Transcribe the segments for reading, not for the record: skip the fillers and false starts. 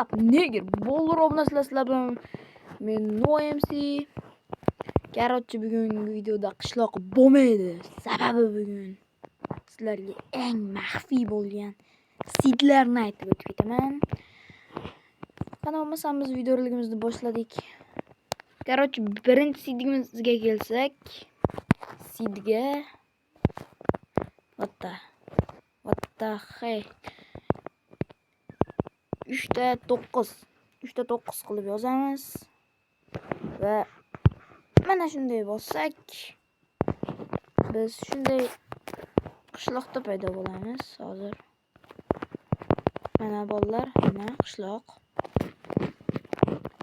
Up nigger? Bolalar, obunachilar, sizlar bilan men NoMC. Короче, bugungi videoda qishloq bo'lmaydi. Sababi bugun sizlarga eng maxfiy bo'lgan seedlarni aytib o'tib ketaman. Qani bo'lmasam biz videoligimizni boshladik. Короче, birinchi seedimizga kelsak, seedga what the heck? 3ta 9, 3ta 9 qilib yozamiz va mana shunday bossak, biz shunday qishloqda paydo bo'lamiz hozir. Mana bolalar, mana qishloq.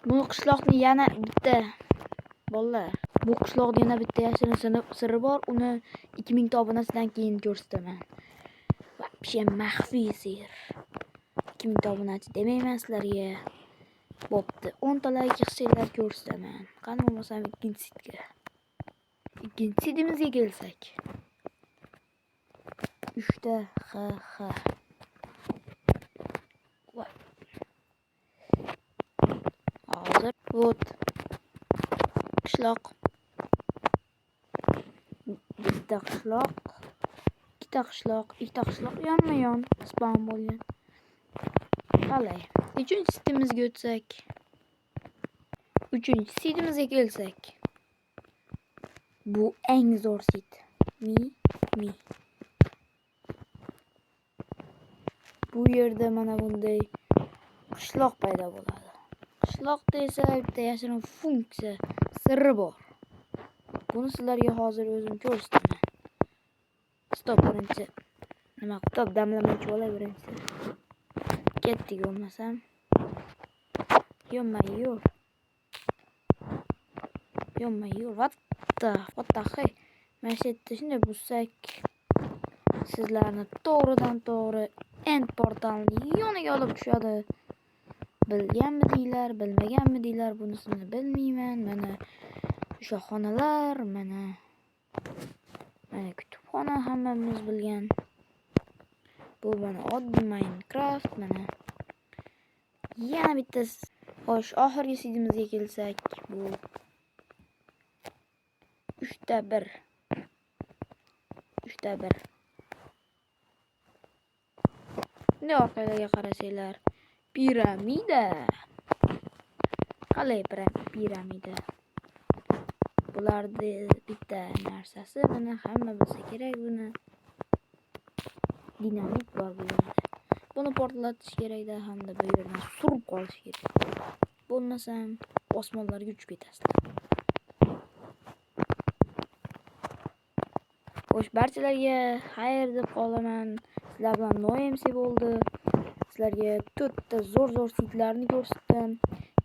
Bu qishloqni yana bitta bolalar, bu qishloqda yana bitta yashirin siri bor. Uni 2000 ta obunachidan keyin ko'rsataman. Вообще maxfiy sir. 2000 ta obunachi demayman sizlarga. Bo'pti. 10 ta like yig'sanglar ko'rsataman. Qani bo'lmasam ikkinchi seedga. Ikkinchi seedimizga kelsak. 3 ta X X. Voy. Hozir вот qishloq. Bitta qishloq, ikkita qishloq, ikkita qishloq yonma-yon spawn bo'lgan. Qalay? Uchinchi seedimizga o'tsak. Uchinchi seedimizga kelsak. Bu eng zo'r seed. Mi, mi. Bu yerda mana bunday qishloq paydo bo'ladi. Qishloqda esa bitta yashirin funksiya sirri bor. Buni sizlarga hozir o'zim ko'rsataman. Stop, birinchi nima qilib damlama ichib olay birinchi. Ketdik bo'lmasam. Ё-моё. Ё-моё, what the heck? Mana shu yerda shunday buzsak, sizlarni to'g'ridan to'g'ri end portalni yoniga olib tushadi. Bilganmidinglar, bilmaganmidinglar, bunisini bilmayman. Mana o'sha xonalar, mana kutubxona hammamiz bilgan. Bu mana oddiy Minecraft, mana yana bitta. Xo'sh, oxirgi seedimizga kelsak, bu 3 ta 1. 3 ta 1. Bunday orqaga qarasanglar, piramida. Qalay piramida? Bularni bitta narsasi, buni hamma bilsa kerak buni. Dinamit bor bu yerda. Buni portlatish kerakda hamda bu yerdan surib qolish kerak. Bo'lmasam osmonlarga uchib ketasizlar. Xo'sh, barchalarga xayr deb qolaman. Sizlar bilan NoMC bo'ldi. Sizlarga 4 ta zo'r-zo'r seedlarni ko'rsatdim.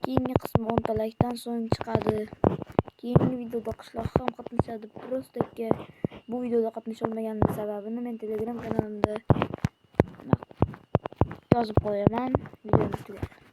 Keyingi qismi 10 ta likedan so'ng chiqadi. Keyingi videoda qishloq ham qatnashadi. Просто bu videoda qatnasha olmaganim sababini men Telegram kanalimda yozib qo'yaman. Videomiz tugadi.